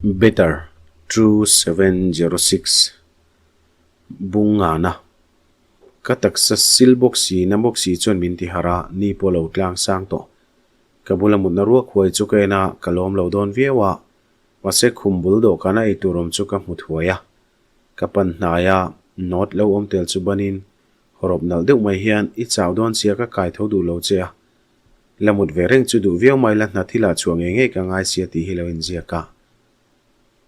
Better 2706 Bungana Ka taksa sil bawk si na bawk si chuan min ti harh a, ni pawh lo tlang sang tawh. Ka bula mutna ruak huai chu ka en a, ka lawm lo dawn viau a. Mahse khum bul dawhkana ei tur awm chu ka hmu thuai a. Ka pan hnai a, note lo awm tel chu banin hawrawp nalh deuh mai hian i chau dawn sia ka kai tho duh lo che a. La mut ve reng chu duh viau mai la hna thil ah chhuah ngei ngei ka ngai sia tih hi lo inziak a.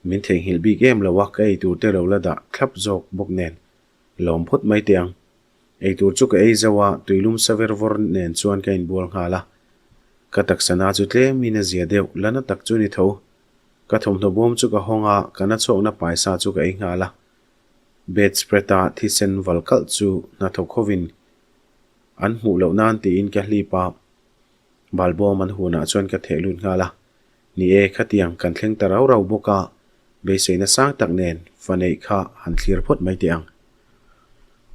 Min theihnghilh bik em lo a, ka ei tur te lo la dah thlap zawk bawk nen lawm phawt mai teh ang. Ei tur chu ka ei zauh a, tuilum sa ver vawr nen chuan ka inbual nghal a. Ka taksa na chu tlem in a zia deuh, la na tak chu ni tho. Ka thawmhnaw bawm chu ka hawng a, ka na chhuakna paisa chu ka ei nghal a. Bedspread a thisen val kalh chu hnathawk hovin An hmuh loh nan tiin ka hlip a, balbawm an hunah chuan ka theh lut nghal a. Ni e, khatiang kan thleng ta rau rau bawk a, beiseina sang tak nen fa neih kha han thlir phawt mai teh ang.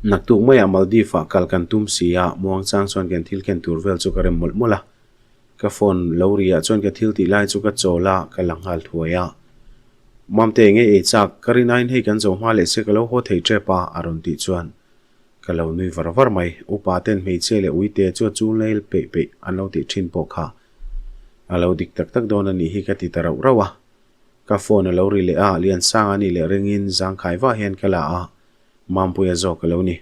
Naktuk maiah Maldives-ah kal kan tum si a, muangchang chuan kan thil ken tur vel chu ka rem mawlh mawlh a. Ka phone lo riah chuan ka thil tih lai chu ka chawl a, ka la nghal thuai a. Mamte enge ei chak, ka rin aiin hei kan zo hma leh se ka lo haw thei tep a, a rawn tih chuan Ka lo nui var var mai. Upa ten hmeichhia leh uite chu a chul nail peih peih an lo tih thin pawh kha a lo dik tak tak dawn a nih hi ka ti ta rauh rauh a. Ka phone a lo ri leh a, Liansanga a nih leh ringin zangkhai vah hian ka la a, Mampuia zawk a lo ni.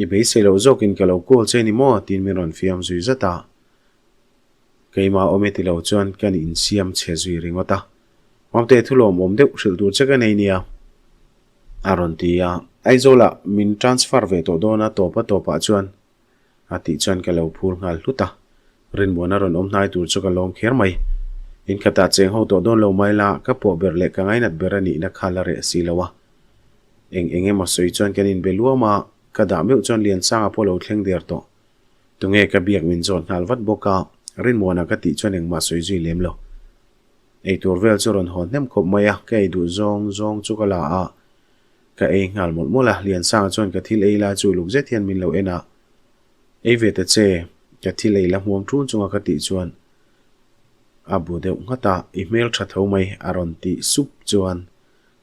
I beisei loh zawkin ka lo call che ni maw? tiin min rawn fiam zui zat a. Keimah awm e ti lo chuan ka insiam chhe zui ringawt a. Mamte thulawmawm deuh hrilh tur che ka nei nia. A rawn ti a, Aizawlah min transfer ve tawh dawn a tawp a tawpah chuan a tih chuan ka lo phur nghal hlut a, Rinmuana rawn awm hnai tur chu ka lawm kher mai. In khatah cheng ho tawh dawn lo mai la, ka pawh ber leh ka ngainat ber a nihna kha la reh si lo a. Eng eng emaw sawi chuan kan inbe luam a, ka dah meuh chuan Liansanga pawh lo thleng der tawh. Tunge ka biak min zawt nghal vat bawk a, Rinmuana ka tih chuan engmah sawi zui lem lo. Eitur vel chu rawn haw hnem khawp mai a, ka ei duh zawng zawng chu ka la a, ka ei nghal mawlh mawlh a, Liansanga chuan ka thil ei lai chu uluk zet hian min lo en a, Ei ve ta che, ka thil ei la hmuam ṭun chunga ka tih chuan a bu deuh nghat a, I hmel ṭha tho mai a rawn tih sup chuan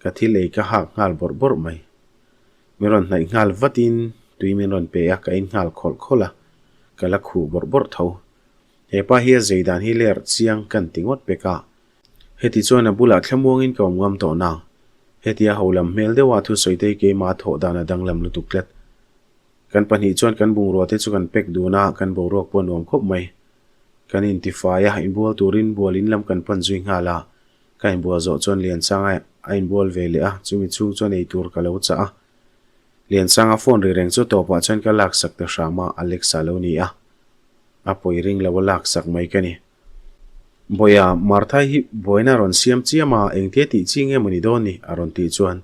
ka thil ei ka hak nghal bawrh bawrh mai. Min rawn hnaih nghal vatin tui min rawn pe a, ka in nghal khawlh khawlh a, ka la khuh bawrh bawrh tho. He pa hi a zei dan hi ler chiang kan ti ngawt pek a. Heti chuan a bulah thlamuangin ka awm ngam tawh nang. Hetia ho lam hmel deuha thusawitei keimah thawh dan a danglam lutuk tlat. Kan pahnih chuan kan bungrua te chu kan pack dun a, kan boruak pawh a nuam khawp mai. Kan intifai a, inbual turin bual in lam kan pan zui nghal a. Ka inbual zawh chuan Liansanga a inbual ve leh a, chumi chhung chuan eitur ka lo chah a. Liansanga phone ri reng chu tawpah chuan ka laksak ta hram a, Alexa lo ni a. A pawi ring lo a lak sak mai ka ni. Bawiha, Martha hi buaina a rawn siam chiam a, engtia tih chi nge maw ni dawn ni? a rawn tih chuan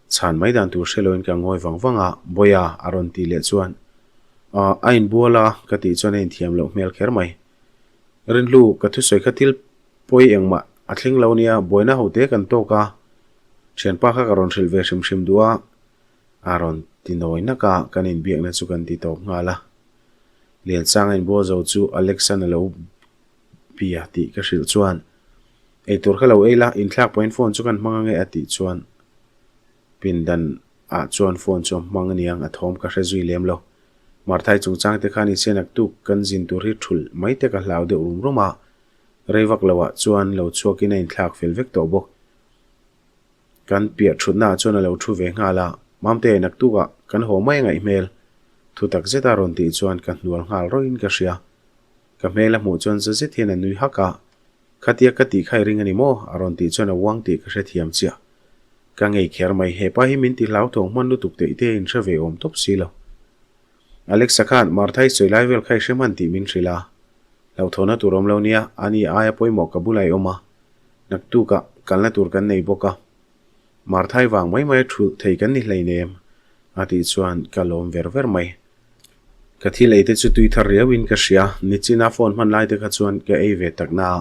chhan mai dan tur hre loin ka ngawi vang vang a, Bawiha a rawn tih leh chuan Ah, a inbual a ka tih chuan a inthiam loh hmel kher mai. Rinhlu, ka thusawi kha thil pawi engmah a thleng lo nia, buaina hote kan tawk a, thianpa kha ka rawn hrilh ve hrim hrim duh a, a rawn ti nawi nak a, kan inbiakna chu kan ti tawp nghal a. Liansanga inbual zo chu Alexan a lo bia tih ka hrilh chuan, Eitur kha lo ei la, inthlak pawhin phone chu kan hmang ange a tih chuan pindan ah chuan phone chu a hmang aniang a thawm ka hre zui lem lo. Marthai chungchang te khan inse naktuk kan zin tur hi thulh mai te ka hlau deuh rum rum a, rei vak lo ah chuan lo chhuakin a inthlak fel vek tawh bawk. Kan piah thutna ah chuan a lo thu ve nghal a, Mamte, naktukah kan haw mai a ngaih hmel. Thu tak zeta rawn tih chuan ka hnual nghal rawhin ka hria. Ka hmel a hmuh chuan za zet hian a nui hak a, Khatia ka tih kha i ring a ni maw? a rawn tih chuan a uang tih ka hrethiam chiah. Ka ngei kher mai, hepa hi min ti hlauthawng hman lutuk teih te in hre ve awm tawp si lo. Alexa khan Martha i sawi lai vel kha i hre hman tih min hrilh a, hlauhthawhna tur awm lo nia, ani aia pawimawh ka bulah i awm a, Naktukah kalna tur kan nei bawk a, Marthai vang mai mai a thulh thei kan ni hleinem a tih chuan ka lawm ver ver mai. Ka thil ei te chu tui thar riauin ka hria, nichina phone hman lai te kha chuan ka ei ve tak na a,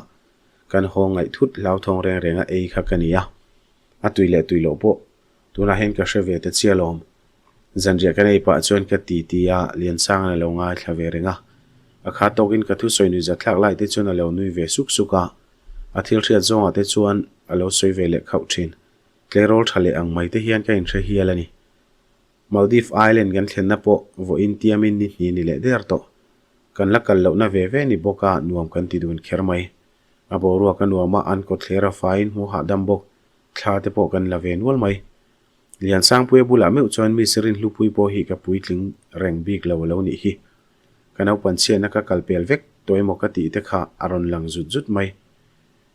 kan haw ngaih thut hlauthawng reng reng a ei kha ka ni a, a tui leh tui loh pawh tunah hian ka hre ve ta chiah alawm. Zanriah kan ei pah chuan ka ti ti a, Liansang a lo ngaithla ve reng a, a kha tawkin ka thusawi nuihzat thlak lai te chuan a lo nui ve suk suk a, A thil hriat zawngah te chuan a lo sawi ve leh khauh thin. Tleirawl tha leh ang mai te hian ka inhre hial a ni. Maldive Island kan thlenna pawh vawiin tiamin ni hnih ni leh der tawh. Kan la kal lohna ve ve ni bawk a, nuam kan ti dun kher mai. A boruak a nuam a, an kawtthler a faiin hmuh hahdam bawk, thla te pawh kan la ve nual mai. Liansangpuia bulah meuh chuan Miss Rinhlupui pawh hi ka puitling reng bik lo a lo nih hi. Ka naupan chhiatna ka kal pel vek tawh emaw ka tih te kha a rawn lang zut zut mai.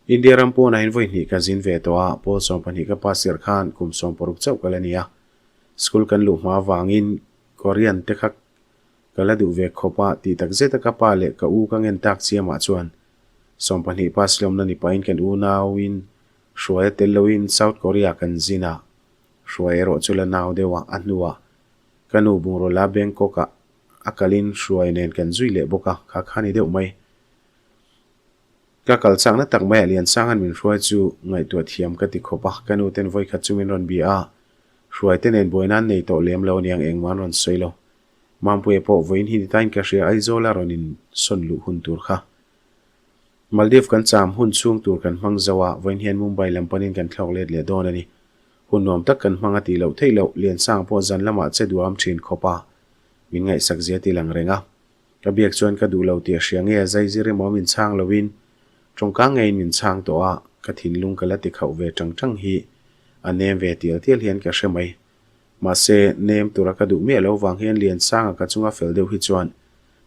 India ram pawnah hian vawi hnih ka zin ve tawh a, pawl 12 ka pass tirh khan kum 60 chauh ka la ni a. School kan luh hma avangin Korean te kha ka la duh ve khawp a, tih tak zeta ka pa leh ka u ka ngen tak chiamah chuan 12 pass lawmna ni pahin kan unauin Hruaia tel loin South Korea kan zin a, Hruai erawh chu la nau deuh a, a hnuah ka nu bungraw la Bangkok ah a kalin Hruai nen kan zui leh bawk a, kha kha ni deuh mai. Ka kal chakna tak maiah Liansanga'n min hruai chu ngaihtuah thiam ka ti khawp a, ka nu ten vawikhat chu min rawn bia a, Hruai te nen buaina an nei tawh lem lo aniang engmah an rawn sawi lo. Mampuia pawh vawiin hi ni tain ka hria Aizawl a rawn in sawn luh hun tur kha. Maldive kan cham hun chhung tur kan hmang zo a, vawiin hian Mumbai lam panin kan thlawk let leh dawn a ni. Hun nuam tak kan hmang a tih loh theih loh, Liansang pawh zan lamah che duam thin khawp a, min ngaihsak zia ti lang reng a. Ka biak chuan ka duh lo tih a hria nge a zai zir emaw min chhang loin tawngka ngeiin min chhang tawh a, ka thinlung ka la ti khauh ve tang tang hi a nem ve tial tial hian ka hre mai. Mahse, nem tura ka duh miah lo vang hian Liansanga ka chunga fel deuh hi chuan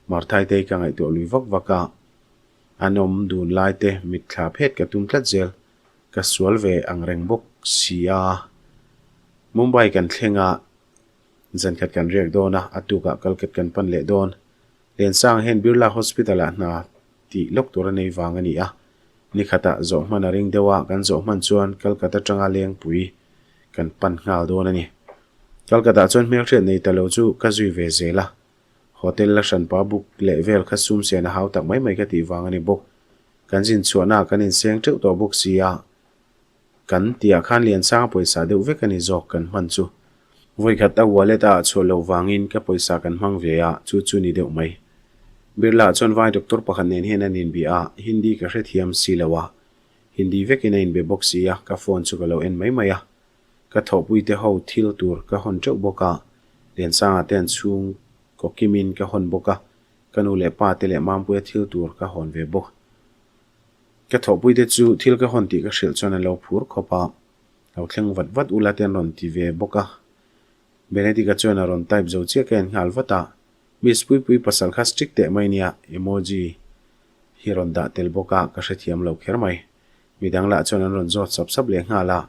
Marthaitei ka ngaihtuah lui vak vak a. An awm dun lai te mitthla phet ka tum tlat zel, ka sual ve ang reng bawk si a. Mumbai kan thleng a, zankhat kan riak dawn a, a tukah Kalkat kan pan leh dawn. Lensang hian Birla Hospital ah hna tih lawk tur a nei vang a ni a, nikhatah zawh hman a ring deuh a, kan zawh hman chuan Kalkat atanga lengpui kan pan nghal dawn a ni. Kalkatah chuan hmelhriat nei ta lo chu ka zui ve zel a. Hotel la hranpa book leh vel kha sum sian a hau tak mai mai ka tih vang a ni bawk. Kan zin chhuahnaah kan inseng teuh tawh bawk si a, kan tihah khan Liansanga pawisa deuh vek a ni zawk kan hman chu. Vawikhat a wallet a ah chhuah loh vangin ka pawisa kan hmang ve a, chu chu ni deuh mai. Birla chuan vai doctor pakhat nen hian an inbia a, Hindi ka hrethiam si lo a, Hindi vekin a inbe bawk si a, ka phone chu ka lo en mai mai a. Ka thawhpuite ho thil tur ka hawn teuh bawk a, Liansanga te an chhung kaw kimin ka hawn bawk a, ka nu leh pa te leh Mampuia thil tur ka hawn ve bawk. Ka thawhpuite chu thil ka hawn tih ka hrilh chuan an lo phur khawp a, lo thleng vat vat ula te an rawn ti ve bawk a. Benedict-a chuan a rawn type zo chiah ka en nghal vat a, Miss Puipui pasal kha strict teh mai nia, emoji hi rawn dah tel bawk a, ka hrethiam lo kher mai. Midang lah chuan an rawn zawt sap sap leh nghal a,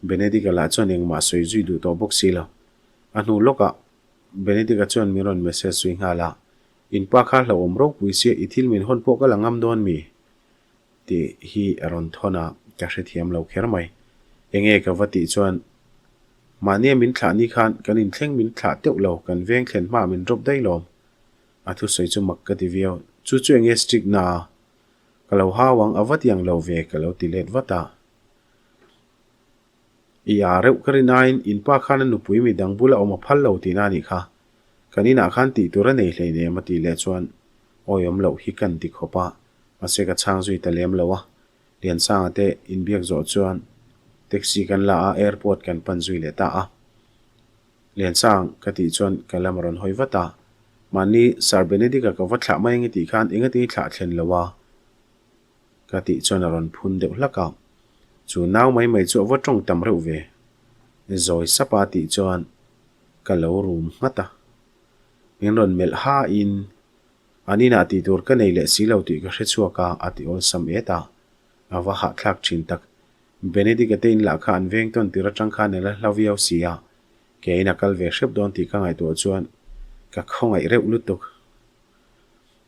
Benedict-a lah chuan engmah sawi zui duh tawh bawk si lo. A hnu lawkah Benedict-a chuan min rawn message zui nghal a, In pa kha hlauhawm ropui sia i thil min hawn pawh ka la ngam dawn mi? tih hi a rawn thawn a, ka hrethiam lo kher mai. Enge ka va tih chuan mahnia min thlah ni khan kan inthleng min thlah teuh lo, kan veng thlen hmaah min drop daih lawm. A thusawi chu mak ka ti viau. Chu chu enge strict na a? Ka lo hau ang, a va tiang lo ve ka lo ti let vat a. I a reuh ka rin aiin in pa khan a nupui mi dang bula awm a phal lo tihna a nih kha. Kan inah khan tih tur a nei hleinem a tih leh chuan awiawm loh hi kan ti khawp a, mahse ka chhang zui ta lem lo a. Liansanga te inbiak zawh chuan taxi kan la a, airport kan pan zui leh ta a. Liansang ka tih chuan ka lam a rawn hawi vat a, Mahni Sir Benedict-a ka va thlah mai ange tih khan engati thlah thlen lo a? Ka tih chuan a rawn phun deuh hlak a, Chu nau mai mai chu a va tawng tam reuh ve. Zawi sapa tih chuan ka lo rum nghat a. Min rawn melh hain an inah tih tur ka nei leh si lo tih ka hre chhuak a, a ti awlsam et a. A va hahthlak thin tak. Benedict-a te inlah kha an veng tawn tir atang khan a la hla viau si a, Keiin a kal ve hrep dawn tih ka ngaihtuah chuan ka khawngaih reuh lutuk.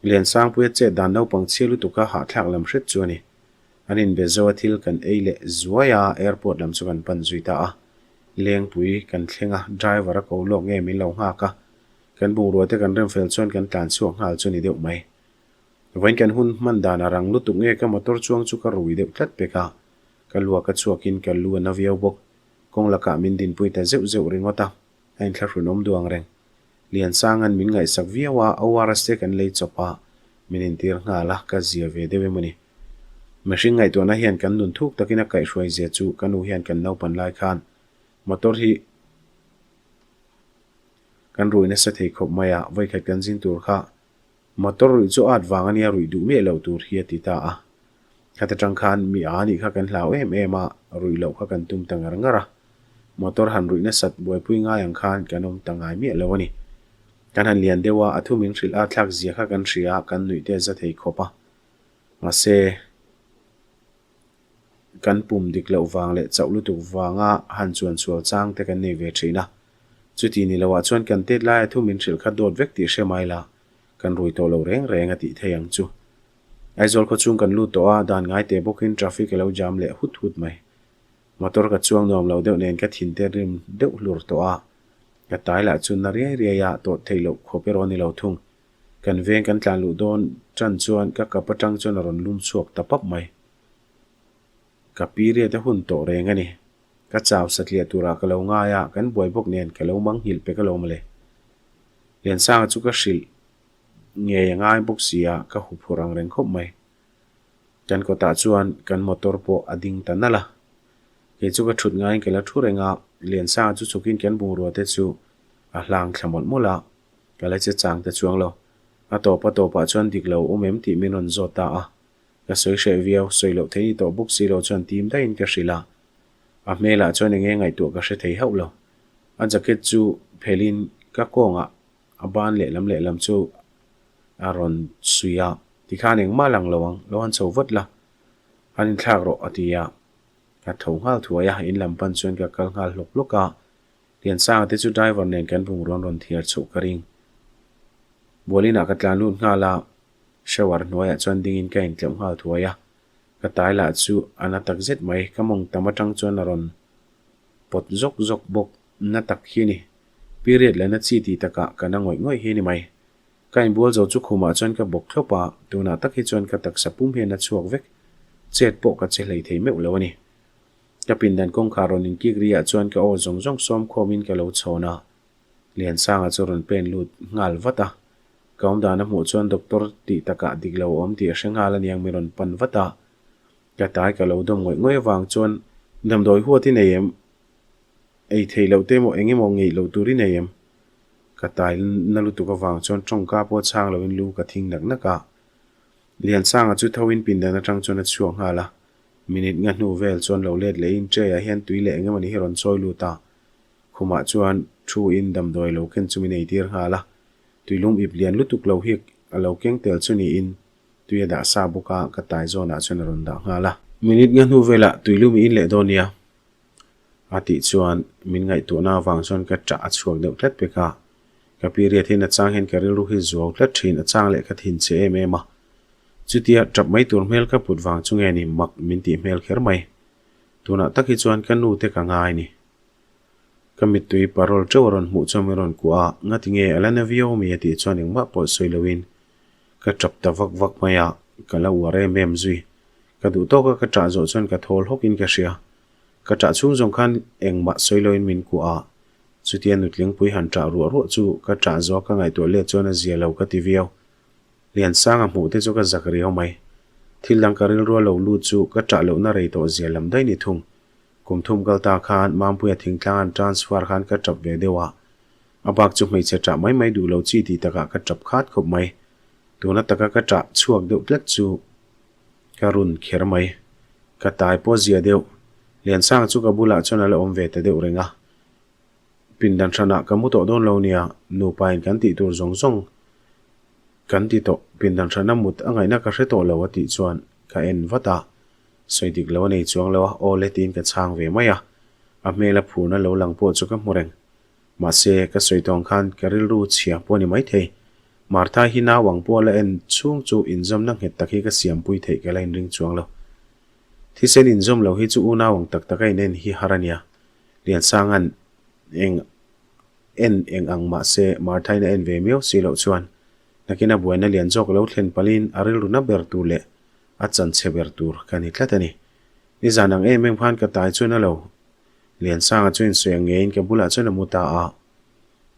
Liansangpuia chet dan naupang chhia lutuk a hahthlak lam hret chu a ni. An inbe zo a thil kan ei leh zuai a, airport lam chu kan pan zui ta a. Lengpui kan thleng a, driver a ko lawk nge min lo nghak a. Kan bungrua te kan remfel chuan kan tlan chhuak nghal chu a ni deuh mai. Vawiin kan hun hman dan a rang lutuk nge ka motor chuang chu ka rui deuh tlat pek a. Ka luak a chhuakin ka lu a na viau bawk. Kawng lakah min dinpui ta zeuh zeuh ringawt a, a inthlahrunawm duang reng. Liansanga'n min ngaihsak viau a, ORS te kan lei chawp a, min intir nghal a, ka zia ve deuh em a ni. Mihring ngaihtuahna hian kan nun thuk takin a kaihhruai zia chu ka nu hian kan naupan lai khan motor hi kan rui nasa thei khawp mai a, vawikhat kan zin tur kha motor ruih chu at vang a nia ruih duh miah loh tur hi a ti ta a. Khat atang khan mi a nih kha kan hlau em em a, ruih loh kha kan tum ta ngar ngar a. Motor han ruih nasat buaipui ngai ang khan kan awm ta ngai miah lo a ni. Kan han lian deuh a, a thu min hrilh a thlak zia kha kan hria a, kan nuih te a za thei khawp a. Mahse, kan pum dik loh vang leh chauh lutuk vanga han chuan sual chang te kan nei ve thin a. Chuti ni loah chuan kan tet laia thu min hrilh kha dawt vek tih hre mai la, kan rui tawh lo reng reng a tih thei ang chu. Aizawl khawchhung kan lut tawh a, dan ngai teh bawkin traffic a lo jam leh hut hut mai. Motor ka chuang nuam lo deuh nen ka thin te rim deuh hlur tawh a, ka tai lah chu na riai riai a, tawt theih loh khawp erawh a ni lo thung. Kan veng kan tlan luh dawn tan chuan ka kap atang chuan a rawn lum chhuak ta pap mai. Ka period a hun tawh reng a ni. Ka chau satliah turah ka lo ngai a, kan buai bawk nen ka lo mang nghilh pek alawm le. Liansanga chu ka hrilh ngei a ngai bawk si a, ka huphurh ang reng khawp mai. Kan kawtah chuan kan motor pawh a ding ta nalh a. Kei chu ka thut ngaiin ka la thu reng a, Liansanga chu chhukin kan bungrua te chu a hlang thla mawlh mawlh a. Ka la che chang ta chuang lo. A tawp a tawpah chuan dik lo awm em tih min rawn zawt ta a. Ka sawi hreh viau, sawi loh thei ni tawh bawk si lo chuan tim daihin ka hrilh a. A hmelah chuan eng nge ngaihtuah ka hre thei hauh lo. A jacket chu phelhin ka kawngah a ban lehlam lehlam chu a rawn suih a, tikhan engmah lang lo ang, lo han chho vat la, han inthlak rawh a ti a. Ka tho nghal thuai a, in lam pan chuan ka kal nghal hlawk hlawk a. Liansanga te chu driver nen kan bungrawn rawn thiar chhoh ka ring. Bualinah ka tlan lut nghal a, shower hnuaiah chuan dingin ka intleuh nghal thuai a, ka tai lah chu a na tak zet mai, ka mawng tam atang chuan a rawn pawt zawk zawk bawk, na tak hi a ni. Period la na chi tih takah ka na ngawih ngawih hi a ni mai. Ka inbual zo chu khumah chuan ka bawk thlawp a, tunah tak hi chuan ka taksa pum hian a chhuak vek, chet pawh ka che hlei thei meuh lo a ni. Ka pindan kawngkhar rawn inkik ri ah chuan ka aw zawng zawng sawm khawmin ka lo chhawn a, Liansanga chu rawn pen lut nghal vat a. Ka awm dan a hmuh chuan doctor tih takah dik lo awm tih a hre nghal aniang min rawn pan vat a. Ka tai ka lo dawm ngawih ngawih avang chuan damdawi huat i nei em? Ei theih loh te emaw eng emaw ngeih loh tur i nei em? Ka tai na lutuk avang chuan tawngka pawh chhang loin lu ka thing nak nak a. Liansanga chu tho in pindan atang chuan a chhuak nghal a. Minute nga hnu vel chuan lo let leh in tray ah hian tui leh eng emawni hi rawn chawi lut a, khumah chuan thu in damdawi lo ken chu min ei tir nghal a, tuilum ip lian lutuk lo hi a lo keng tel chu niin tui a dah sa bawk a, ka tai zawnah chuan a rawn dah nghal a. Minute nga hnu velah tuilum i in leh dawn nia a tih chuan min ngaihtuahna avang chuan ka ṭah a chhuak deuh tlat pek a, ka period hian a chang hian ka rilru hi zuau tlat ṭhin a chang leh ka thinchhe em em a. Chutia tap mai tur hmel ka put vang chu nge ni mak min tih hmel kher mai. Tunah tak hi chuan ka nu te ka ngai ni. Ka mittui parol teuh a rawn hmuh chuan min rawn kuah a, ngati nge a la na viau ami a tih chuan engmah pawh sawi loin ka tap ta vak vak mai a, ka la uar em em zui. Ka duh tawk a ka tah zawh chuan ka thawl hawk in ka hria. Ka tah chhung zawng khan engmah sawi loin min kuah a, chutia nutlingpui han tah ruah ruah chu ka tah zawh a ka ngaihtuah let chuan a zia lo ka ti viau. Liansanga hmuh te chu ka zak riau mai. Thil dang ka rilru a lo lut chu ka ṭah lohna rei tawh zia lam daih ni thung. Kum thum kal ta khan Mampuia thingtlang an transfer khan ka ṭap ve deuh a. A bak chu hmeichhe ṭah mai mai duh lo chi tih takah ka ṭap khat khawp mai. Tuna taka ka ṭah chhuak deuh tlat chu ka run kher mai. Ka tai pawh zia deuh. Liansanga chu ka bulah chuan a la awm ve ta deuh reng a. Pindan hranah ka mu tawh dawn lo nia, nupain kan tih tur zawng zawng kan ti tawh, pindan hrana mut a ngaihna ka hre tawh lo a tih chuan ka en vat a, sawi dik lo a nei chuang lo a, aw le tiin ka chhang ve mai a, a hmel a phurna lo lang pawh chu ka hmu reng. Mahse, ka sawi tawng khan ka rilru chhia pawh a ni maithei. Martha hi nau ang pawh a la en chhung chu inzawmna nghet tak hi ka siampui theih ka la inring chuang lo. Thisen inzawm lo hi chu unau ang tak tak a inen hi har a nia. Liansanga'n eng en eng ang mah se Marthain a en ve miau si loh chuan nakin a buaina lian zawk lo thlen palhin a rilru na ber tur leh a chan chhe ber tur ka ni tlat a ni. Nizan ang em em khan ka tai chuan a lo Liansanga chu insawi ang ngeiin ka bulah chuan a mu ta a,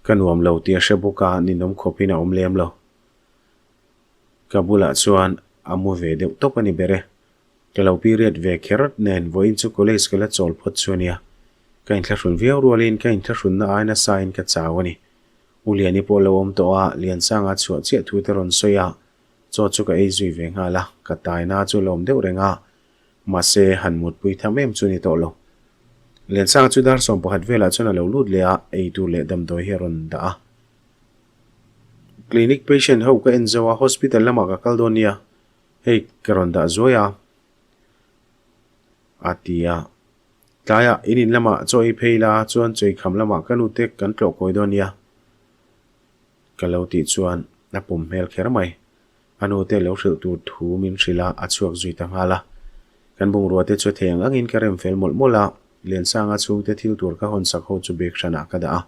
ka nuam lo tih a hre bawk a, ninawm khawpin a awm lem lo. Ka bulah chuan a mu ve deuh tawp a ni ber e. Ka lo period ve kher nen vawiin chu college ka la chawl phawt chu a nia. Ka inthlahrun viau rualin ka inthlahrunna ai nasain ka chau a ni. U Liani pawh lo awm tawh a, Liansanga chhuah chiah thu te rawn sawi a, chaw chu ka ei zui ve nghal a, ka taina chu lawm deuh reng a, mahse han mutpui tham em chu ni tawh lo. Liansanga chu dar 11 velah chuan a lo lut leh a, ei tur leh damdawi hi a rawn dah a. Clinic patient ho ka en zo a, hospital lamah ka kal dawn nia, hei ka rawn dah zuai a, a ti a. Tlaiah in in lamah chaw ei phei la chuan chawikham lamah ka nute kan tlawh kawi dawn nia ka lo tih chuan a pawm hmel kher mai. A nute lo hrilh tur thu min hrilh a, a chhuak zui ta nghal a. Kan bungrua te chu thei ang angin ka rem fel mawlh mawlh a, Liansanga chhungte thil tur ka hawn sak ho chu bag hranah ka dah a.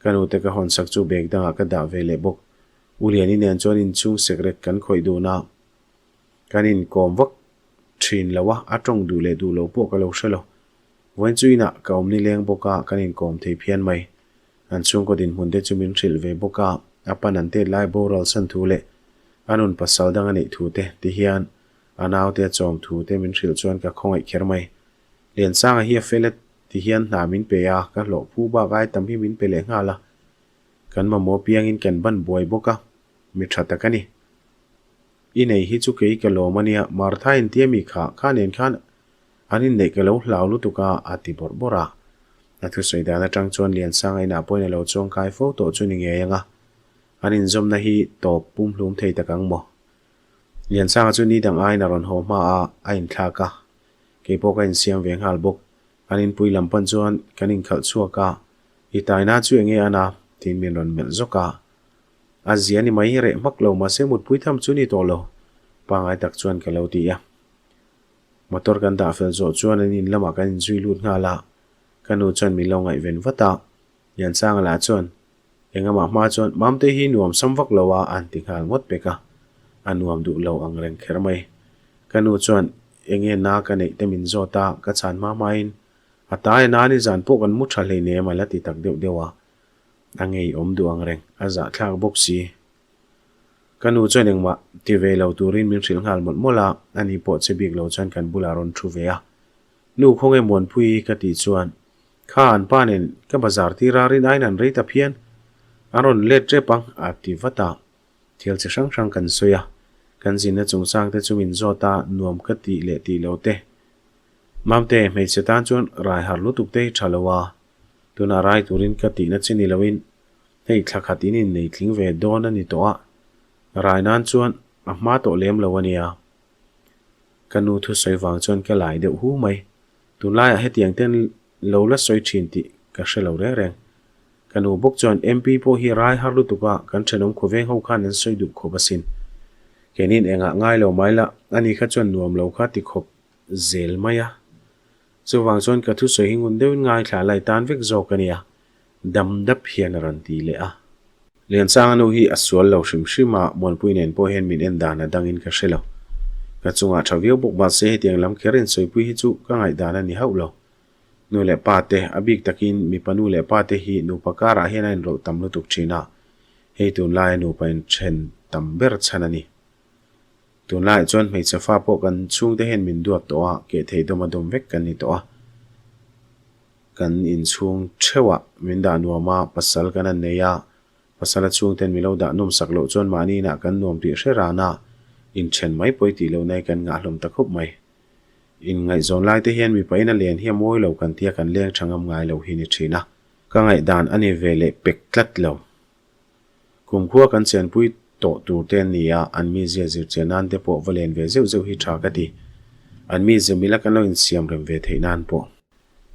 Ka nute ka hawn sak chu bag dangah ka dah ve leh bawk. U Liani nen chuan inchhung sekrek kan khawih dun a, kan inkawm vak thin lo a, a tawng duh leh duh lo pawh ka lo hre lo. Vawiin chu inah ka awm nileng bawk a, kan inkawm thei phian mai. An chhungkaw dinhmun te chu min hrilh ve bawk a, a pan an tet lai boral san thu leh a nun pasal dang a neih thu te ti hian a naute a chawm thu te min hrilh chuan ka khawngaih kher mai. Liansanga hi a fel e ti hian hna min pe a, ka hlawh phu bak ai tam hi min pe leh nghal a. Kan mamawh piangin kan ban buai bawk a, mi tha tak a ni. I nei hi chu kei ka lawm a nia, Martha in tia mi kha, kha nen khan an inneih ka lo hlau lutuk a, a ti bawrh bawrh a. A thusawi dan atang chuan Liansanga inah pawhin a lo chuangkai fo tawh chu ni ngei ang a, an inzawmna hi tawp pumhlum thei tak ang maw? Liansanga chu ni dang aiin a rawn haw hma a, a inthlak a, kei pawh ka insiam ve nghal bawk. An inpui lam pan chuan kan inkhalh chhuak a, I taina chu enge an a? tiin min rawn melh zawk a. A zia ni mai, reh hmak lo mahse mutpui tham chu ni tawh lo, pangai tak chuan ka lo ti a. Motor kan dah fel zawh chuan an in lamah kan inzui lut nghal a, ka nu chuan min lo ngaihven vat a. Liansanga lah chuan, Engamah hma chuan Mamte hi nuam sam vak lo a, an ti nghal ngawt pek a, a nuam duh lo ang reng kher mai. Ka nu chuan enge na ka neih te min zawt a, ka chhan hma hmain, A tai a na nizan pawh kan mu tha hleinem a la ti tak deuh deuh a. A ngeiawm duh ang reng, a zahthlak bawk si. Ka nu chuan engmah ti ve lo turin min hrilh nghal mawlh mawlh a, ani pawh che bik lo chuan kan bulah rawn thu ve a. Nu khawnge Muanpui ka tih chuan, Kha an pa nen ka bazar tir a rin aiin an rei ta phian, an rawn let tep ang a ti vat a. Thil chi hrang hrang kan sawi a, kan zinna chungchang te chu min zawt a, nuam ka tih leh tih lo te. Mamte, hmeichhe tan chuan rai har lutuk te hi tha lo a, Tunah rai turin ka tihna chi ni loin hei thla khat in innei tling ve dawn a ni tawh a, rai nan chuan a hma tawh lem lo a nia. Ka nu thusawi vang chuan ka lai deuh hu mai. Tunlaiah hetiang ten lo la sawi thin tih ka hre lo reng reng. Ka nu bawk chuan MP pawh hi rai har lutuk a, kan thenawm khawveng ho khan an sawi duh khawp asin. Keinin engah ngai lo mai la, ani kha chuan nuam lo kha ti khawp zel mai a. Chuvang chuan ka thusawi hi ngun deuhin ngaithla lai tan vek zawk a nia, dam dap hian a rawn ti leh a. Liansanga nu hi a sual lo hrim hrim a, Muanpui nen pawh hian min en dan a dangin ka hre lo. Ka chungah tha viau bawk mahse hetiang lam kher insawipui hi chu ka ngaihdan a ni hauh lo. Nu leh pa te, a bik takin mipa nu leh pa te hi nupa karah hian a inrawlh tam lutuk thin a, hei tunlaia nupa inthen tam ber chhan a ni. Tunlaiah chuan hmeichhe fa pawh kan chhungte hian min duat tawh a, keh thei dawm a dawm vek kan ni tawh a. Kan inchhung theuhah min dah nuam a, pasal kan han nei a, pasala chhungten min lo dah nawm sak loh chuan mahni inah kan nuam tih hre ran a, inthen mai pawi tih loh nai kan ngah hlawm ta khawp mai. Inngaihzawn lai te hian mipa in a len hi a mawi lo kan tia kan leng tha ngam ngai lo hi ni thin a. Ka ngaihdan a ni ve leh pek tlat lo. Kumkhua kan chenpui tawh tur te an ni a, an mizia zirchian nan te pawh va len ve zeuh zeuh hi tha ka ti. An mizia mila kan lo insiam rem ve theih nan pawh.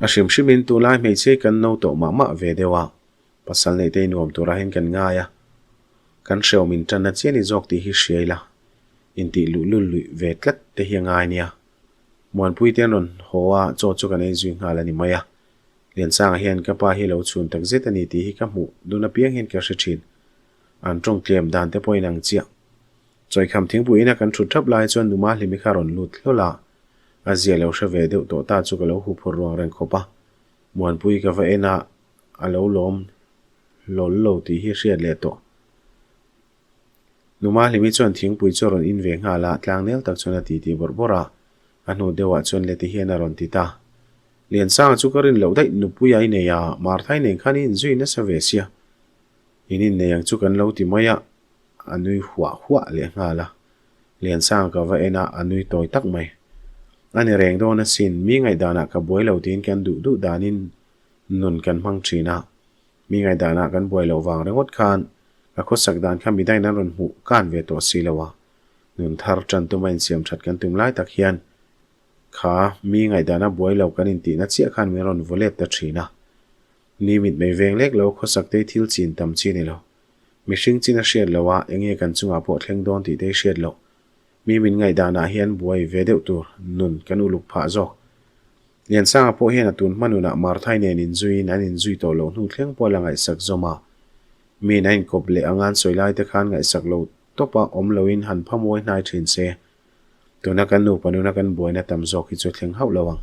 A hrim hrimin tunlai hmeichhe hi kan no tawh mah mah ve deuh a, pasal neih te hi nuam turah hian kan ngai a, kan hreawm intanna chian ni zawk tih hi hria ila, intih luhlul luih ve tlat te hi a ngai nia. Muanpui te an rawn haw a, chaw chu kan ei zui nghal a ni mai a. Liansanga hian ka pa hi lo chhun tak zet a ni tih hi ka hmuh dun apiang hian ka hre thin. An tawng tlem dan te pawhin ang chiah. Chawikham thingpui ina kan thut thap lai chuan Numa Hlimi kha rawn lut hlawl a, a zia lo hre ve deuh tawh ta chu ka lo huphur ruang reng khawp a. Muanpui ka va en a, a lo lawm hlawl lo tih hi hriat leh tawh. Numa Hlimi chuan thingpui chu a rawn in ve nghal a, tlangnel tak chuan a titi bawrh bawrh a. A hnu deuhah chuan Leti hian a rawn ti ta. Liansanga chu ka rin loh daih nupui a i nei a, Marthai nen khan i inzui nasa ve sia. In innei ang chu kan lo ti mai a, a nui huah huah leh nghal a. Liansanga ka va en a, a nui tawi tak mai. A ni reng dawn asin, mi ngaihdanah ka buai lo tiin kan duh duh danin nun kan hmang thin a. Mi ngaihdanah kan buai loh vang ringawt khan ka khawsak dan kha midangin an rawn hmuh kan ve tawh si lo a. Nun thar tan tuma insiam that kan tum lai tak hian kha mi ngaihdana buai lo kan intihna chiah khan min rawn vaw let ta thin a. Ni mitmei veng lek lo khawsak te thil chin tam chi ni lo. Mihring chin a hriat loh a, enge kan chungah pawh thleng dawn tih te hriat loh. Mi min ngaihdanah hian buai ve deuh tur nun kan uluk phah zawk. Liansanga pawh hian a tun hma nunah Marthai nen inzuiin an inzui tawh loh hnu thleng pawh a la ngaihsak zawm a. Miin a inkawp leh anga an sawi lai te khan ngaihsak lo tawpa awm loin han pha mawi hnai thin se. Tuna kan nupa nuna kan buaina tam zawk hi chu thleng hauh lo ang.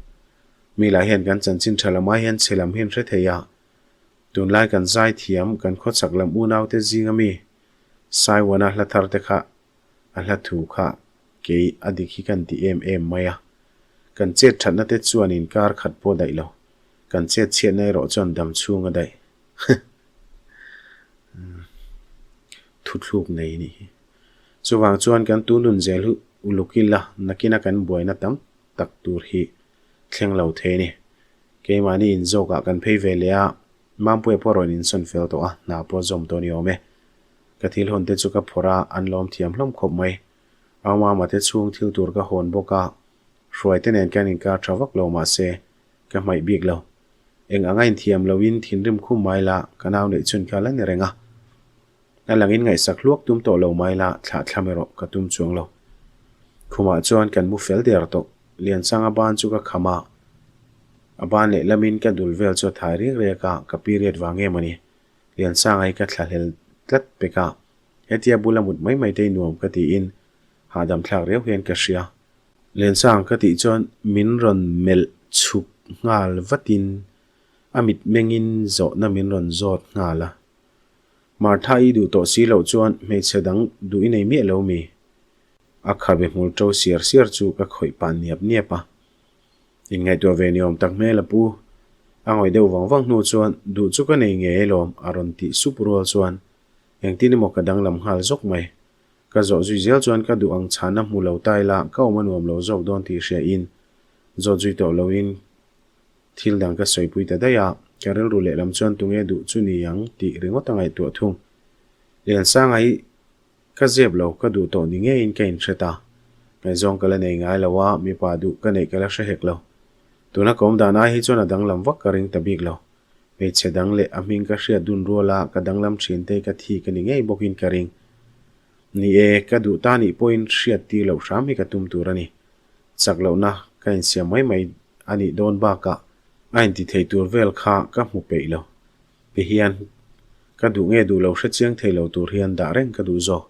Mi lah hian kan chanchin tha lam ai hian chhe lam hi an hre thei a. Tunlai kan zai thiam kan khawchhak lam unaute zinga mi Saiwana hla thar te kha a hla thu kha kei a dik hi kan ti em em mai a. Kan chet thatna te chuan inkar khat pawh daih lo. Kan chet chhiatna erawh chuan dam chhung a daih. Thuthluk nei nih hi. Chuvang chuan kan tu nun zel hi uluk ila nakina kan buaina tam tak tur hi thleng lo thei a ni. Keimahni inzawkah kan phei ve leh a, Mampuia pawh rawn insawn fel tawh a, hna pawh zawm tawh a ni awm e. Ka thil hawn te chu ka phawrh a, an lawm thiam hlawm khawp mai. Au mama te chhung thil tur ka hawn bawk a, hruaite nen kan inkar tha vak lo mahse, ka hmaih bik lo. Eng anga inthiam loin thinrim khum mai la, ka nau neih chhun kha la ni reng a. A langin ngaihsak hluak tum tawh lo mai la, thlah thlam erawh ka tum chuang lo. Khumah chuan kan mu fel der tawh. Liansanga ban chu ka kham a, a ban leh lamin ka dul vel chu a thai riak riak a, ka period vang em a ni. Liansanga hi ka thlahlel tlat pek a, hetia bula mut mai mai te hi nuam ka tiin hahdam thlak riau hian ka hria. Liansang ka tih chuan min rawn melh chhuk nghal vatin a mitmengin zawhna min rawn zawt nghal a. Martha i duh tawh si loh chuan hmeichhe dang duh i nei miah lo mi? A khabe hmul ṭo siar siar chu ka khawih pah niap niap a. Inngaihtuah ve ni awm tak hmel a pu. A ngawih deuh vang vang hnu chuan duh chu ka nei ngei alawm a rawn tih sup rual chuan engtin emaw ka danglam nghal zawk mai. Ka zawh zui zel chuan ka duh ang chhana hmu lo ta ila ka awm a nuam lo zawk dawn tih hria in zawt zui tawh lo in thil dang ka sawipui ta daih a, ka rilru lehlam chuan tunge duh chu ni ang tih ringawt a ngaihtuah thung. Liansanga hi ka zep lo ka duh tawh ni ngeiin ka inhre ta. Ngaihzawng ka la nei ngai lo a, mipa duh ka neih ka la hre hek lo. Tuna ka awm dan ai hi chuan a danglam vak ka ring ta bik lo. Hmeichhe dang leh a hming ka hriat dun rual a, ka danglam thin te ka thi ka ni ngei bawkin ka ring. Ni e, ka duh ta nih pawhin hriat tir loh hram hi ka tum tur a ni. Chak lohna ka insiam mai mai a nih dawn bakah a inti thei tur vel kha ka hmu peih lo. Ti hian ka duh nge duh lo hre chiang thei lo tur hian dah reng ka duh zawk.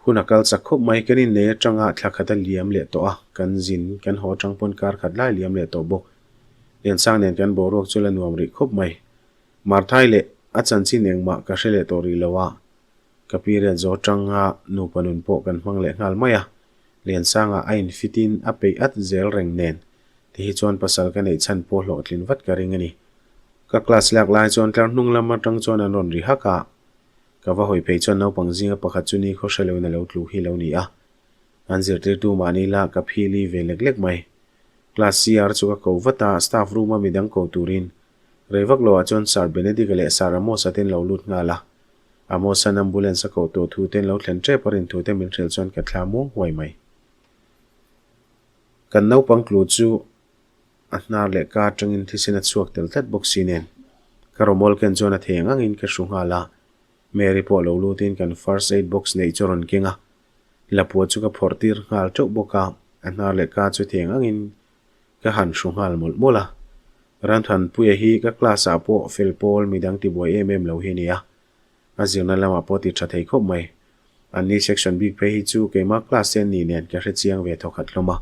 Hun a kal chak khawp mai, kan innei atanga thla khat a liam leh tawh a, kan zin kan haw atang pawn kar khat lai liam leh tawh bawk. Liansang nen kan boruak chu la nuam rih khawp mai. Marthai leh a chanchin engmah ka hre leh tawh rih lo a, ka period zo atanga nupa nun pawh kan hmang leh nghal mai a, Liansanga a infit in a peih at zel reng nen ti hi chuan pasal ka neih chhan pawh hlawhtlin vat ka ring a ni. Ka class lak lai chuan tlar hnung lam atang chuan an rawn ri hak a, Ka va hawi phei chuan naupang zinga pakhat chu ni khaw hre loin a lo tlu hi lo ni a. An zirtirtu mahni la ka phili ve lek lek mai. Class CR chu ka ko vat a, staff room a midang ko turin. Rei vak loah chuan Sir Benedict-a leh Sir Amos-a ten lo lut nghal a. Amos-a'n ambulance a koh tawh thu ten lo thlen tep a rin thu te min hrilh chuan ka thla muang huai mai. Kan naupang tlu chu A hnar leh ka atangin thisen a chhuak tel tlat bawk si nen ka rawmawl ken chuan a thei ang angin ka hru nghal a. Mary pawh lo lutin kan first aid box neih chu a rawn keng a. Lapua chu ka phawrh tir nghal teuh bawk a, a hnar leh ka chu thei ang angin ka han hru nghal mawlh mawlh a. Ramthanpuia hi ka class ah pawh fel pawl midang tibuai em em lo hi a ni a. A zirna lamah pawh ti tha thei khawp mai. Anni section bik phei hi chu keimah class te an nih nen ka hre chiang ve thawkhat hlawm a.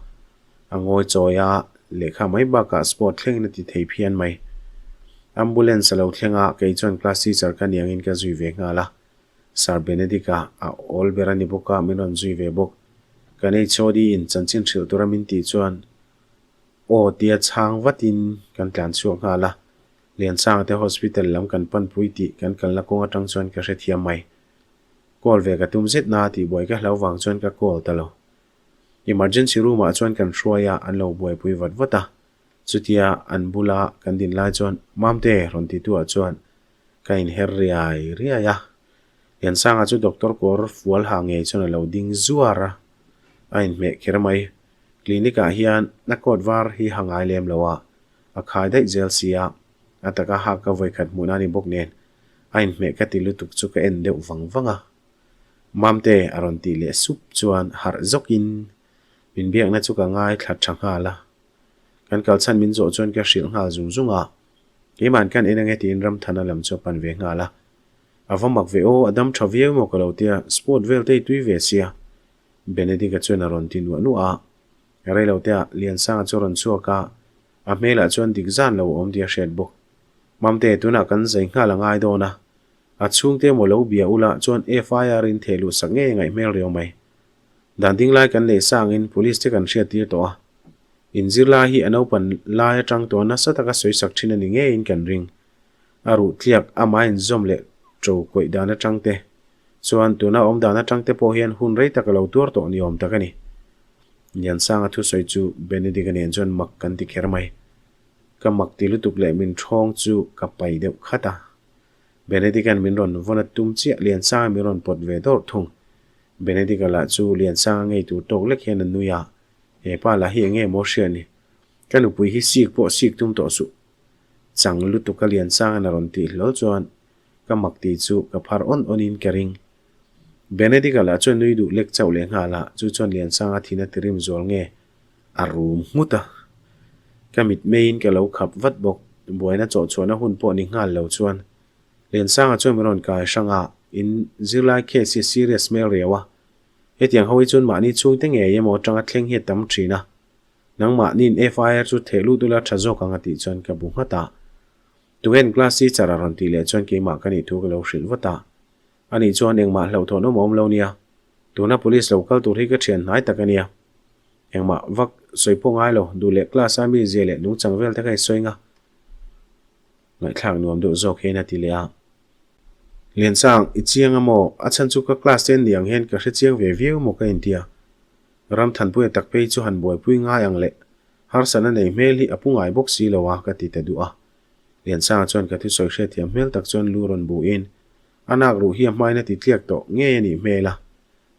A ngawi chawi a, lehkha mai bakah sport thlengin a ti thei phian mai. Ambulance a lo thleng a, kei chuan class teacher ka ni angin ka zui ve nghal a. Sir Benedict-a a awl ber a ni bawk a, min rawn zui ve bawk. Kan HOD in chanchin hrilh tura min tih chuan aw tia chhang vatin kan tlan chhuak nghal a. Liansanga te hospital lam kan panpui tih kan kalna kawng atang chuan ka hrethiam mai. Call ve ka tum zet na tih buai ka hlau vang chuan ka call ta lo. Emergency room ah chuan kan hruai a, an lo buaipui vat vat a. Chutia an bula kan din lai chuan Mamte rawn ti tu ah chuan ka inher riai riai a. Liansanga chu doctor kawr fual ha ngei chuan a lo ding zuar a, a inhmeh kher mai. Clinic ah hian a coat var hi ha ngai lem lo a, a khai daih zel si a, a taka hak ka vawikhat hmuhna a ni bawk nen a inhmeh ka ti lutuk chu ka en deuh vang vang a. Mamte a rawn tih leh sup chuan harh zawkin min biakna chu ka ngaithla tha nghal a. Kan kalchhan min zawh chuan ka hrilh nghal zung zung a, Keima'n kan en ange tiin Ramthana lam chu a pan ve nghal a. A va mak ve aw, a dam tha viau emaw ka lo tia, sport vel te i tui ve sia. Benedict-a chuan a rawn ti nuah nuah a. Reilotea Liansanga chu a rawn chhuak a, a hmelah chuan dik zan lo a awm tih a hriat bawk. Mamte, tunah kan zai nghal a ngai dawn a. A chhungte emaw lo bia ula chuan FIR in theh luh sak ngei a ngaih hmel riau mai. Dan ding lai kan neih sangin police te kan hriat tir tawh a. In zirlai hi a naupan lai atang tawh nasa taka sawi sak thin a ni ngeiin kan ring. A ruh tliak amah inzawm leh to kawih dan atang te chuan tuna awm dan atang te pawh hian hun rei tak a lo tuar tawh ni awm tak a ni. Liansanga thusawi chu Benedict-a nen chuan mak kan ti kher mai. Ka mak ti lutuk leh min thawng chu ka pai deuh khat a. Benedict-a'n min rawn vawn a tum chiah Liansanga min rawn pawt ve dawrh thung. Benedict-a lah chu Liansanga ngei tur tawk lek hian a nui a, He pa lah hi enge maw hria ni? Ka nupui hi sik pawh sik tum tawh suh. Chang lutuk a Liansanga'n a rawn tih hlawl chuan ka mak tih chu ka phar awn awnin ka ring. Benedict-a lah chuan nui duh lek chauh leh nghal a, chu chuan Liansanga thin a tirim zual nge a rum nghut a. Ka mit meiin ka lo khap vat bawk, buaina chawhchhuahna hun pawh ni nghal lo chuan Liansanga chuan min rawn kai hrang a, in zirlai case hi a serious hmel riau a, hetiang ho hi chuan mahni chhungte ngei emaw atanga thleng hi a tam thin a, nangmahniin FIR chu theh lut ula tha zawk ang a tih chuan ka bu nghat a. Tugen class teacher a rawn tih leh chuan keimah ka nih thu ka lo hrilh vat a, ani chuan engmah hlauhthawn awm a awm lo nia, tuna police lo kal tur hi ka thian hnai tak a nia. Engmah vak sawi pawh ngai lo, duh leh class a mi zia leh nungchang vel te kha i sawi nga. Ngaihthlak nuam deuh zawk hian a ti leh a. Liansang, i chiang a maw? A chhan chu ka class te ni ang hian ka hre chiang ve viau maw ka intia. Ramthanpuia tak phei chu han buaipui ngai ang leh harsatna nei hmel hi a pu ngai bawk si lo a ka ti ta duh a. Liansanga chuan ka thusawi hriatthiam hmel tak chuan lu rawn bu in a nak ruh hi a hmain a ti tliak tawh ngei a nih hmel a.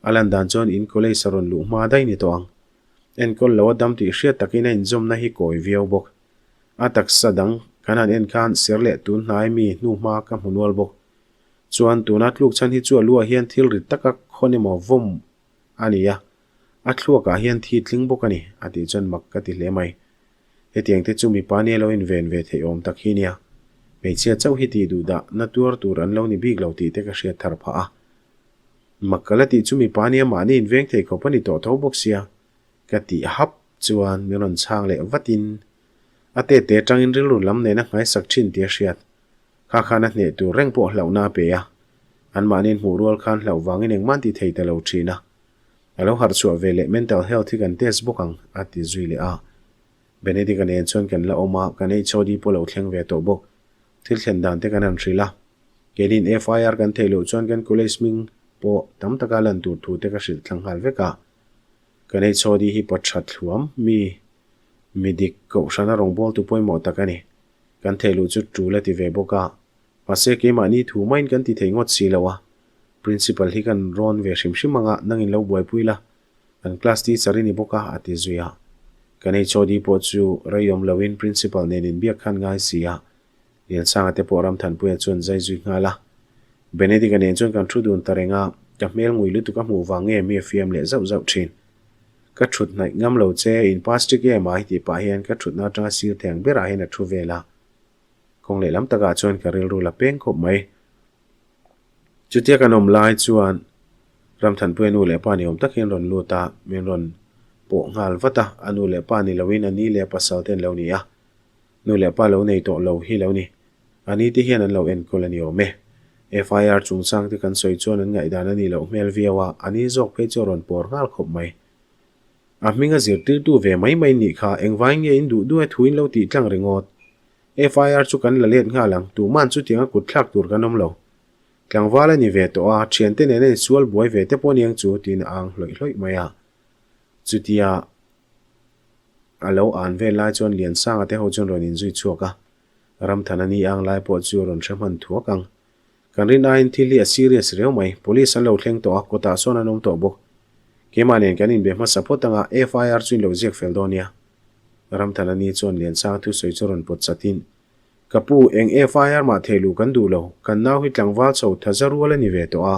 A lan dan chuan in college a rawn luh hma daih ni tawh ang. Enkawl lo a dam tih hriat takin a inzawmna hi kawi viau bawk. A taksa dang kan han en khan ser leh tun hnai mi hnu hma ka hmu nual bawk. Chuan tuna tluk chhan hi chu a luah hian thil rit taka khawn emaw vawm a ni a, a thluakah hian thi tling bawk a ni, a tih chuan mak ka ti hle mai. Hetiang te chu mipa nia lo inven ve theih awm tak hi nia. Hmeichhia chauh hi tih duh dah na tuar tur an lo ni bik lo tih te ka hriat thar phah a. Mak ka la tih chu mipa nia mahni inveng thei khawp a ni tawh tho bawk sia. Ka tih hap chuan min rawn chhang leh vatin a tete atangin rilru lam nena nghaisak thin tih a hriat. Kha khan a hneh tur reng pawh hlauhna a pe a, anmahniin hmuh rual khan hlauh vangin engmah an ti thei ta lo thin a. A lo harh chhuah ve leh mental health hi kan test bawk ang a ti zui leh a. Benedict-a nen chuan kan la awm a, kan HOD pawh lo thleng ve tawh bawk. Thil thlen dan te kan han hrilh a. Keinin FIR kan theih loh chuan kan college hming pawh tam taka lan tur thu te ka hrilh thlang nghal vek a. Kan HOD hi pa tha thluam mi mi dik kohhrana rawngbawltu pawimawh tak a ni. Kan theih luh chu tul a ti ve bawk a. Mahse keimahni thu maiin kan ti thei ngawt si lo a. Principal hi kan rawn ve hrim hrim anga nangin lo buaipui la. Kan class teacher i ni bawk a, a ti zui a. Kan HOD pawh chu rei awm loin principal nen inbiak khan ngai si a. Liansanga te pawh Ramthanpuia chuan zai zui nghal a. Benedict-a nen chuan kan thu dun ta reng a, ka hmel ngui lutuk a hmuh vang nge mi a fiam leh zauh zauh thin. Ka thut hnaih ngam lo che, in pass ṭik em a tih pah hian ka thutna atanga sir thei ang berah hian a thu vel a. Kawng lehlam takah chuan ka rilru la peng khawp mai. Chutia kan awm lai chuan Ramthanpuia nu leh pa ni awm tak hian rawn lut a, min rawn pawh nghal vat a, a nu leh pa ni loin a ni leh a pasal te an lo ni a. Nu leh pa lo nei tawh lo hi lo ni. A ni te hian an lo enkawl a ni awm e. FIR chungchang te kan sawi chuan an ngaihdan a nih loh hmel viau a, a ni zawk phei chu a rawn pawr nghal khawp mai. A hminga zirtirtu ve mai mai nih kha engvai nge in duh duh e thu in lo tih tlang ringawt. FIR chu kan la let nghal ang, tuman chutianga kut thlak tur kan awm lo. Tlangval a ni ve tawh a, thiante nena insual buai ve te pawh aniang chu tiin a ang hlawih hlawih mai a. Chutia a lo an vel lai chuan Liansanga te ho chuan rawn inzui chhuak a, Ramthana ni ang lai pawh chu rawn hre hman thuak ang. Kan rin aiin thil hi a serious riau mai, police an lo thleng tawh a, kawtah sawn an awm tawh bawk. Keimah nen kan inbe hmasa phawt anga FIR chu in lo ziak fel dawn nia. Ramthana ni chuan Liansanga thusawi chu rawn pawt chatin, Ka pu, eng FIR mah thei luh kan duh lo, kan nau hi tlangval chho thaza rual a ni ve tawh a.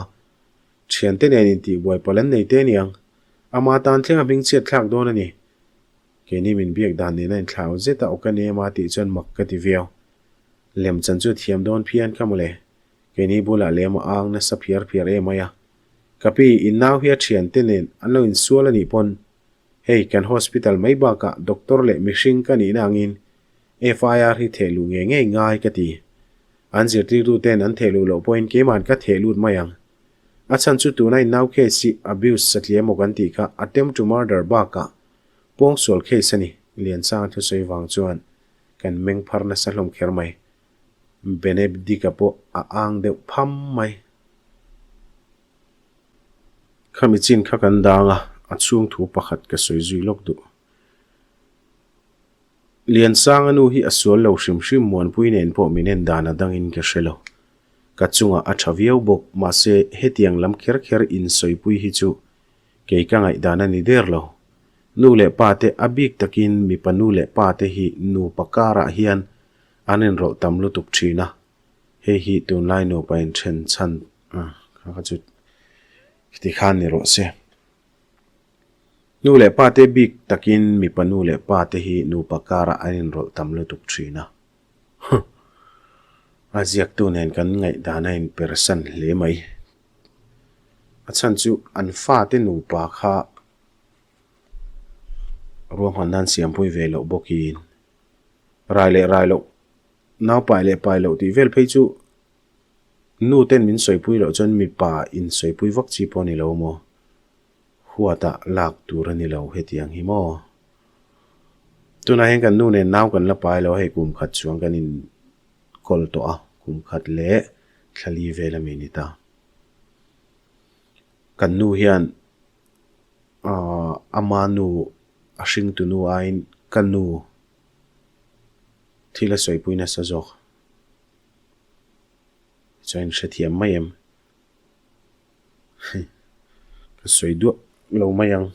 Thiante nen intihbuai palh an nei te aniang. Ama tan thleng a hmingchhiat thlak dawn a ni. Keini min biak dan nena inthlau zet a awk a nem a tih chuan mak ka ti viau. Lemchan chu thiam dawn phian kha mawle. Keini bulah lem a ang nasa phiar phiar em mai a. Ka pi, in nau hi a thiante nen an lo insual a nih pawn hei kan hospital mai bakah doctor leh mihring ka nihna angin FIR hi theh luh ngei ngei ngai ka ti. An zirtirtu ten an theh luh loh pawhin keiman ka theh lut mai ang. A chhan chu tuna in nau case hi abuse satliah emaw kan tih kha attempt to murder bakah pawngsual case a ni, Liansanga thusawi vang chuan kan meng phar nasa hlawm kher mai. Benedict-a pawh a ang deuh pham mai. Khami chin kha kan dang a, a chhung thu pakhat ka sawi zui lawk duh. Liansanga nu hi a sual lo hrim hrim Muanpui nen pawh min en dan a dangin ka hre lo. Ka chungah a tha viau bawk, mahse hetiang lam kher kher insawipui hi chu kei ka ngaihdan a ni der lo. Nu leh pa te a bik takin mipa nu leh pa te hi nupa karah hian an inrawlh tam lutuk thin a, hei hi tunlai nupa inthen chhan kha kha chu tikhan ni rawh se. Nu leh pa te bik takin mipa nu leh pa te hi nupa karah an inrawlh tam lutuk thin a. Huh! A ziaktu nen kan ngaihdan a inpersan hle mai. A chhan chu an fate nupa kha Ruahmanna an siampui ve loh bawkin rai leh rai loh, nau pai leh pai loh tih vel phei chu nu ten min sawipui loh chuan mipa insawipui vak chi pawh a ni lo maw? Huatah lak tur a ni lo hetiang hi maw? Tunah hian kan nu nen nau kan la pai lo a, hei kum khat chuan kan inkawl tawh a, kum khat leh thla li vel a mi ni ta. Kan nu hian Aaa ama nu a hringtu nu aiin ka nu thil a sawipui nasa zawk. Chuan hrethiam mai em? Ka sawi duah lo mai ang.